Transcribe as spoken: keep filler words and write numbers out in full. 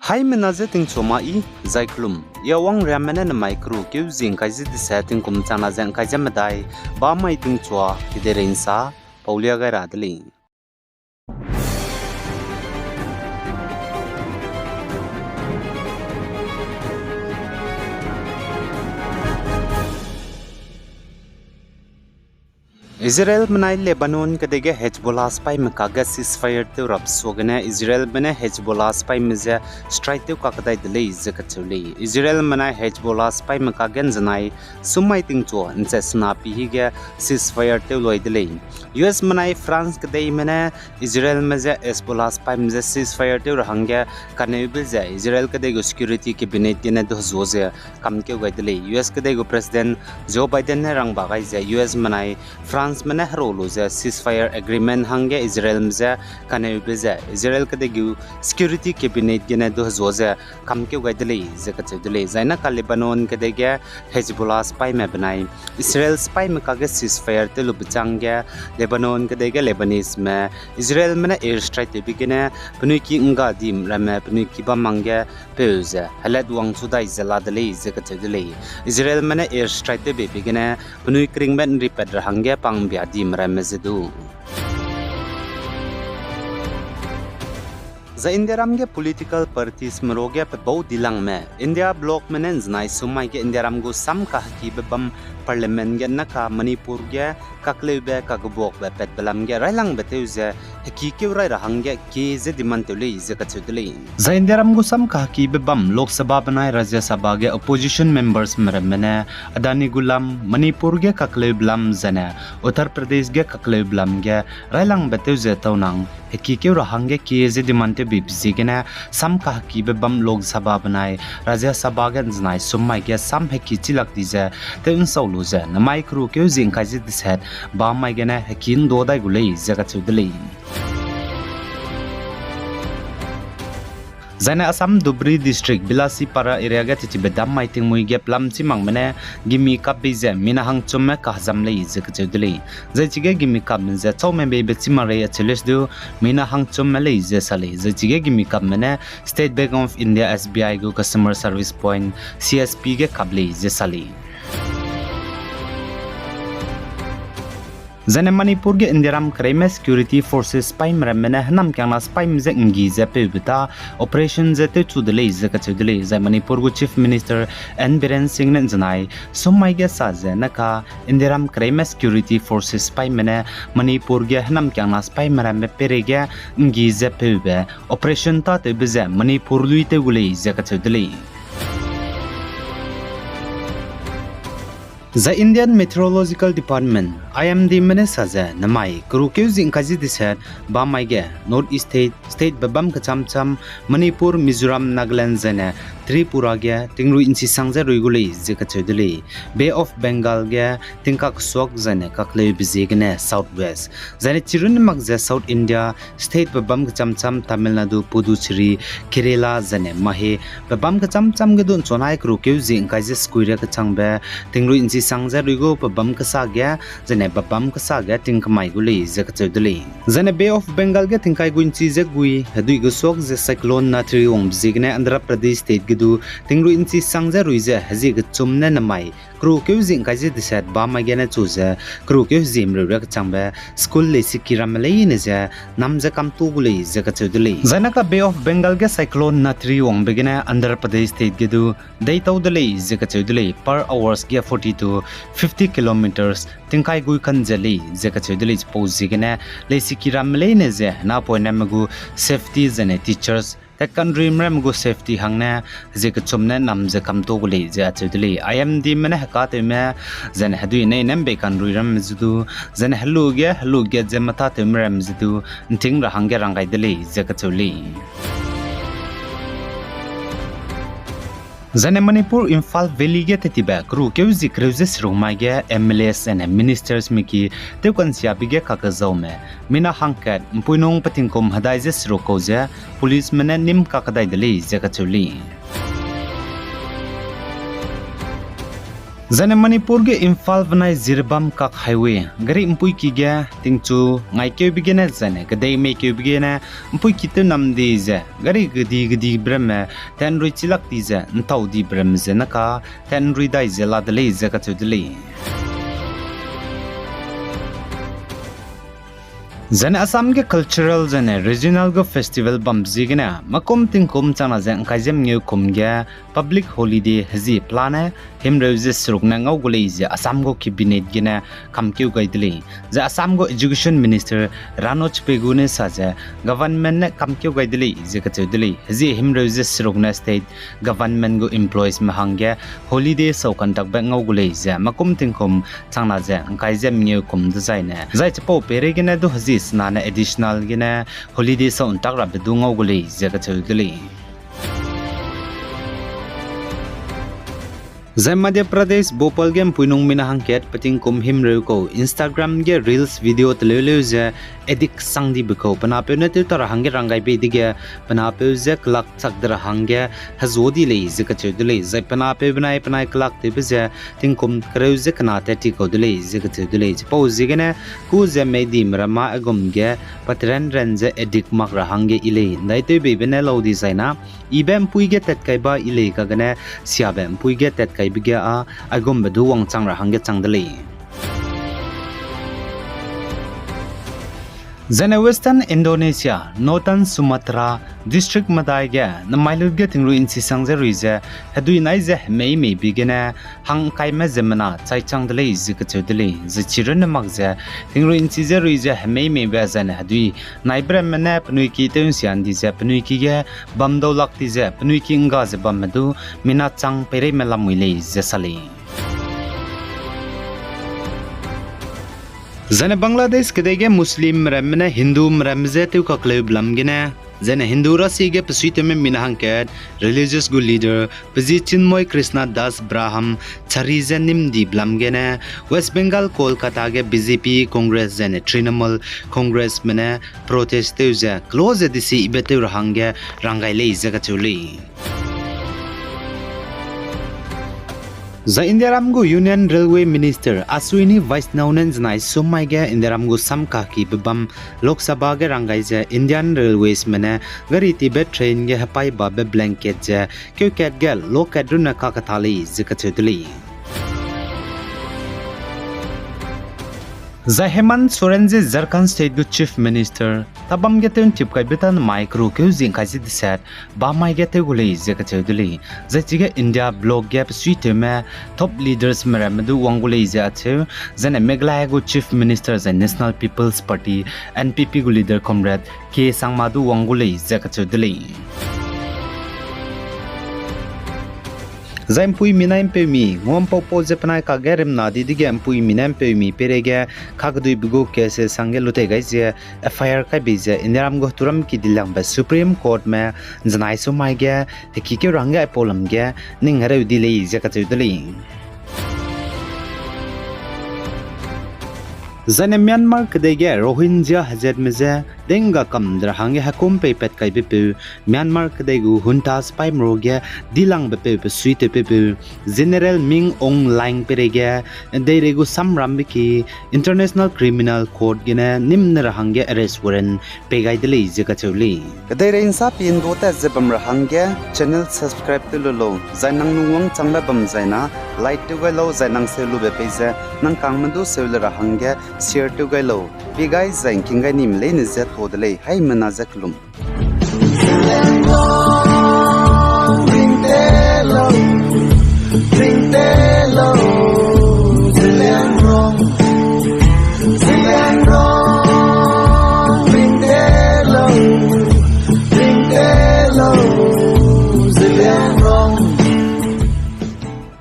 Haimena je tingchua ma i, zai kelum, i Awang Riamme ne namai keru keu zi ngkai ze dise tingkum changna ze ngkai ze medai, bamai tingchua kedeirei nsa, paulia gai ra de lei. Israelme nai Lebanon kedei ge Hezbollah sipaîme kakge ceasefire tew rap suagene Israelme ne Hezbollah sipaîme ze strike tew kakdai de lei ze kacheu lei. Israelme nai Hezbollah sipaîme kakge nzenai summai tingchua nche sena pi hige ceasefire tew lui de lei. U S me nai France kedeime ne Israelme je Hezbollah sipaîme je ceasefire tew ra hangge kaneube ze Israel kedei gu security cabinet gene du hezua ze kamkeu gai de lei. U S kedei gu President Joe Biden ne rangba gai ze U S me nai Franceme ne hera lu ze ceasefire agreement hangge Israelme je kaneube ze Israel kedei gu security cabinet gene du hezua ze kamkeu gai de lei ze kacheu de lei. Zai na ka Lebanon kedei ge Hezbollah sipaîme benai Israel sipaîme kakge ceasefire tew lube changge Lebanon kedei ge Lebaneseme Israelme ne airstrike tewbe gene penui ki ngga dim ramme penui ki bam hangge peu ze helat wangchu dai ze la de lei ze kacheu de lei. Israelme ne airstrike tewbeibe gene penui keringbe nripat ra hangge pangbia dim ramme ze du. Zai Indiaram ge political partiesme ruage pebau dilangme India blocme ne nzenai summai ge Indiaram gu sam kahekibe bam parliament ge na ka Manipur ge kakleube kagebuakbe patbe lam ge railangbe tew ze hekikeu rai ra hangge kie ze demand tew lei ze kacheu de lei. Zai Indiaram gu sam kahekibe bam Lok Sabha benai Rajya Sabha ge opposition membersme ramme ne Adani gu lam, Manipur ge kakleube lam zene Uttar Pradesh ge kakleube lam ge railangbe tew ze tau nang hekikeu ra hangge kie ze demand tewbeibe ziegene sam kahekibe bam Lok Sabha benai Rajya Sabha ge nzenai summai ge sam heki chilak di ze tew nsau lu ze namai keru keu zi ngkai ze deset bamai gene heki nda dai gu lei ze kacheu de lei. Zaine Assam Dhubri District Bilasipara area ge tetibe dam mai tingmui ge pelam chî makme ne gimi kap bei ze mina hangchumme kahezam lei ze kacheu de lei. Zai chige gimi kapme ze chaume beibe chî mak rei acheu leuse du mina hangchumme lei ze sa lei. Zai chige gimi kapme ne State Bank of India, S B I gu Customer Service Point, C S P ge kap lei ze sa lei. Zaine Manipur ge Indiaram kereime security forces sipaîme ramme ne hênam kiangna sipaîme je nggi ze peube ta operation je tewchu de lei ze kacheu de lei. Zai Manipur gu Chief Minister N Biren Singh ne nzenai summai ge sa ze na ka Indiaram kereime security forces sipaîme ne Manipur ge hênam kiangna sipaîme ramme peireige nggi ze peube operation tâtewbe ze Manipur lui tew gu lei ze kacheu de lei. Zai Indian Meteorological Department, I M Dme ne sa ze namai keru keu zi ngkai ze deset bamai ge North East State, state bebâm kecham cham, Manipur, Mizoram, Nagaland zaine Tripura ge tingrui nchisang ze rui gu lei ze kacheu de lei. Bay of Bengal ge tingkak kesuak zaine kakleube ziegene South West. Zaine chirunne mak ze South India, state bebâm kecham cham Tamil Nadu, Puducherry, Kerala zaine Mahe bebâm kecham cham ge du nchuanai keru keu zi ngkai ze sekui ria kechangbe tingrui nchisang ze rui gu bebâm kesa ge, zaine bebâm kesa ge tingkemai gu lei ze kacheu de lei. Zaine Bay of Bengal ge tingkai gui nchi ze gui hedui kesuak ze cyclone Natri wangbe ziegene Andhra Pradesh state ge du tingrui nchisang ze rui ze hezie kechum ne namai keru keu zi ngkai ze deset bamai gene chu ze keru keu hezie mreu ria kechangbe school leisiki ramme leine ze nam ze kamtu gu lei ze kacheu de lei. Zaine ka Bay of Bengal ge cyclone Natri wangbe gene Andhra Pradesh state ge du deitau de lei ze kacheu de lei. Per hours ge forty to fifty kilometres tingkai gui kan ze lei ze kacheu de lei. Chipau ziegene leisiki ramme leine ze napoiname gu safety zaine teachers tat kanruime ramme gu safety hangne hezie kechum ne nam ze kamtu gu lei ze acheu de lei. I M Dme ne hekatewme zaine hedui nei ne mbei kanrui ramme ze du, zaine helu ge helu gat ze metâtewme ramme ze du nting ra hangge rang gai de lei ze kacheu lei. Zaine Manipur Imphal Valley ge tetibe keru keu zi kereu ze seruk mai ge M L As and ministers miki tewkansiabe ge kakezaume mina hangkat mpuinung petingkum hedai ze seruk kau ze policeme ne nîm kakdai de lei ze kacheu lei. Zaine Manipur ge Imphal benai Jiribam kak highway gari mpuiki ge tingchu ngaikiube gene zaine kedei meikiube gene mpuiki tew nam di ze gari gedi gedibe ramme tenrui chilak di ze ntau dibe ramme ze naka tenrui dai ze la de lei ze kacheu de lei. Zaine Assam ge cultural zaine regional gu festival bam ziegene makum tingkum changna ze ngkai ze mengeu kum ge public holiday hezi pelane himreu ze seruk ne ngau gu lei ze Assam gu cabinet gene kamkeu gai de lei. Zai Assam gu Education Minister Ranoj Pegu ne sa ze government ne kamkeu gai de lei ze kacheu de lei. Hezi himreu ze seruk ne state government gu employeesme hangge holiday sau kantakbe ngau gu lei ze makum tingkum changna ze ngkai ze mengeu kum dezaine zai chipau peireigene du hezi senane additional gene holiday sau ntak rabe du ngau gu lei ze kacheu de lei. Zai Madhya Pradesh Bhopal ge mpuinung mina hangkat petingkum himreu kau Instagram ge reels video teleuleu ze addict sang dibe kau pe napeu ne tew ta ra hangge ranggai bei dege pe napeu ze kelak chak de ra hangge hezu di lei ze kacheu de lei. Zai pe napeu benai penai kelak tewbe ze tingkum kereu ze kena tat ti kau de lei ze kacheu de lei. Chipau ziegene ku ze meidime rama aigum ge patrenren ze addict mak ra hangge i lei ndaitewbeibe ne lau dizaina ibe mpui ge tatkaiba i lei kagene siabe mpui ge tatkaibe ge â aigumbe du wangchang ra hangge chang de lei. Zaine Western Indonesia, Northern Sumatra district medai ge nemai lut ge tingrui nchisang ze rui ze hedui nai ze hemei meibe gene hangkaime ziemmena chaichang de lei ze kacheu de lei. Zai chirunne mak ze tingrui nchi ze rui ze hemei meibe zaine hedui naibe ramme ne penui ki tew nsian di ze penui ki ge bam dau lak di ze penui ki ngga ze bamme du mina chang peireime lamui lei ze sa lei. Zaine Bangladesh kedei ge Muslimme ramme ne Hindume ramme je tewkakleube lam gene, zaine Hindu rasie ge pesuitewme mina hangkat religious gu leader pe zi Chinmoy Krishna Das Brahmachari je nîm dibe lam gene, West Bengal Kolkata ge B J P, Congress zaine Trinamool Congressme ne protest tew ze kelo ze desi ibe tew ra hangge ranggai lei ze kacheu lei. Zai Indiaram gu Union Railway Minister Ashwini Vaishnaw ne nzenai sum mai ge Indiaram gu sam kakibe bam Lok Sabha ge ranggai ze Indian Railwaysme ne gari tibe train ge hepaibabe blanket ze keukat ge lokat runne kakata lei ze kacheu de lei. Zai Hemant Soren je Jharkhand State gu Chief Minister tabam ge tew ntip kaibe ta nemai keru keu zi ngkai ze deset bamai ge tew gu lei ze kacheu de lei. Zai chige India bloc ge pesuitewme top leadersme ramme du wang gu lei ze acheu, zaine Meghalaya gu Chief Minister zai National People's Party, N P P gu leader Comrade K Sangma du wang gu lei ze kacheu de lei. Zai mpuimi nai mpeumi nguampaupau ze penai kakge rimna di dege mpuimi nai mpeumi peireige kakeduibe gu case sangge lutei gai ze F I R kai bei ze Indiaram gu heturam ki dilangbe Supreme Courtme nzenai sum mai ge hekikeu ra hangge aipau lam ge ning hereu di lei ze kacheu de lei. Zaine Myanmar kedei ge Rohingya hezatme je dengga kam de ra hangge hekum peipat kaibe peu Myanmar kedei gu junta sipaime ru ge dilangbe peu pesuitewbe peu General Min Aung Hlaing peireige deirei gu samrambe ki International Criminal Court gene nîm ne ra hangge arrest warrant pei gai de lei ze kacheu lei. Kedeirei nsa pi ndu tat ze bam ra hangge channel subscribe tew lu lau, zai nang nung wangchangbe bam zaina like tew gai lau, zai nang seu lube pei ze nang kangme du seu le ra hangge share tew gai lau. Pi gai zai ngking gai nime leine je to de lei, haimena je kelum.